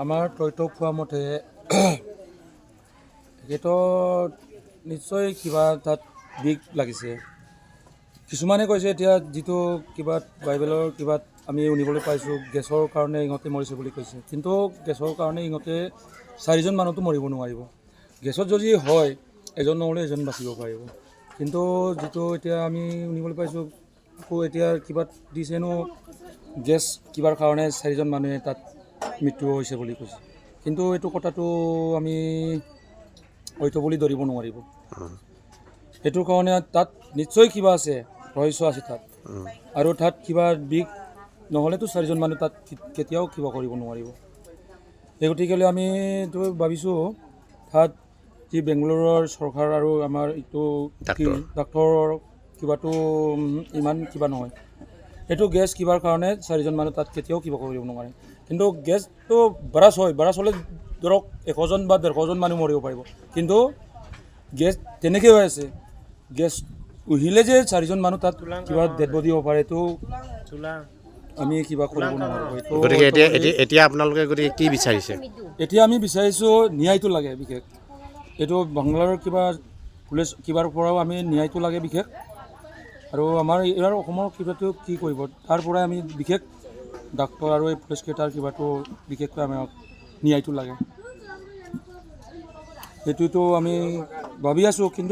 আমাৰ তথ্য পোৱা মতে তেখেতৰ নিশ্চয় কিবা তাত বিষ লাগিছে। কিছুমানে কৈছে, এতিয়া যিটো কিবা বাইবেলৰ কিবাত আমি শুনিবলৈ পাইছোঁ, গেছৰ কাৰণে ইহঁতে মৰিছে বুলি কৈছে। কিন্তু গেছৰ কাৰণে ইহঁতে চাৰিজন মানুহতো মৰিব নোৱাৰিব। গেছত যদি হয়, এজন নহ'লে এজন বাচিব পাৰিব। কিন্তু যিটো এতিয়া আমি শুনিবলৈ পাইছোঁ, আকৌ এতিয়া কিবাত দিছেনো গেছ কিবাৰ কাৰণে চাৰিজন মানুহে তাত মৃত্যু হৈছে বুলি কৈছে। কিন্তু এইটো কথাটো আমি হয়তো বুলি ধৰিব নোৱাৰিব। সেইটোৰ কাৰণে তাত নিশ্চয় কিবা আছে, ৰহস্য আছে তাত। আৰু তাত কিবা বিষ নহ'লেতো চাৰিজন মানুহ তাত কেতিয়াও কিবা কৰিব নোৱাৰিব। সেই গতিকেলৈ আমি এইটো ভাবিছোঁ, তাত যি বেংগলোৰৰ চৰকাৰ আৰু আমাৰ এইটো কি ডাক্তৰ। ডাক্তৰৰ কিবাটো ইমান কিবা নহয়। সেইটো গেছ কিবাৰ কাৰণে চাৰিজন মানুহ তাত কেতিয়াও কিবা কৰিব নোৱাৰে। কিন্তু গেছটো বাৰ্ষ্ট হয়, বাৰ্ষ্ট হ'লে ধৰক 100জন বা 150জন মানুহ মৰিব পাৰিব। কিন্তু গেছ তেনেকৈ হৈ আছে, গেছ উহিলে যে চাৰিজন মানুহ তাত কিবা ডেড বডি হ'ব পাৰে, এইটো আমি কিবা কৰিব নোৱাৰোঁ এইটো। গতিকে এতিয়া এতিয়া এতিয়া আপোনালোকে গতিকে কি বিচাৰিছে? এতিয়া আমি বিচাৰিছোঁ ন্যায়টো লাগে বিশেষ। এইটো বাংলাৰ কিবা পুলিচ কিবাৰ পৰাও আমি ন্যায়টো লাগে বিশেষ। আৰু আমাৰ ইয়াৰ অসমৰ কিবাটো কি কৰিব, তাৰ পৰাই আমি বিশেষ ডাক্তৰ আৰু এই পুলিচকেইটাৰ কিবাটো বিশেষকৈ আমাক ন্যায়টো লাগে। সেইটোতো আমি ভাবি আছোঁ, কিন্তু